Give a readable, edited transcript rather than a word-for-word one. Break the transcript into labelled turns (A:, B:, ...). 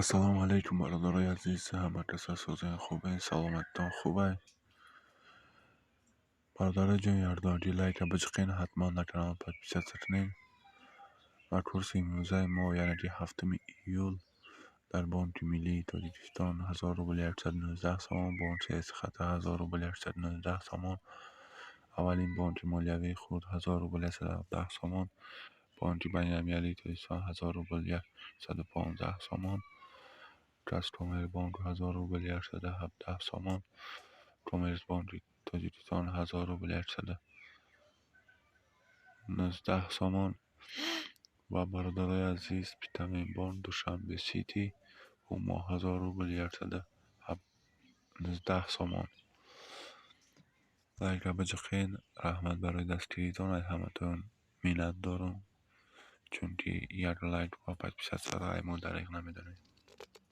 A: Ассалому алайкум, бародарои азиз, ҳама каса созен, хубен, саломатитон хубай? Бародарои ҷони ҳардуанҷи, лайка биҷиқен, ҳатман дар канал подписаться кунед. Ва курси имрӯзаи мо, яъне ки 7 июл, дар Бонки миллии Тоҷикистон 1000 рубл 119 сомон, бонки Эсхата 1000 рубл 119 сомон, аввалин бонки молиявии хурд 1000 рубл 117 сомон, Бонки байналмилалии Тоҷикистон 1000 рубл 115 сомон, Казкоммербонк 1000 рубл 117 сомон, Коммерсбонки Тоҷикистон 1000 рубл 119 сомон. Ва бародарои азиз, Спитаменбонк, Душанбе Сити, Ҳумо 1000 рубл 119 сомон. Лайка биҷиқен, раҳмат барои дастгиритон, аз ҳаматон миннатдорам, чунки як лайк ва подписаться ро ай мо дареғ намедоред.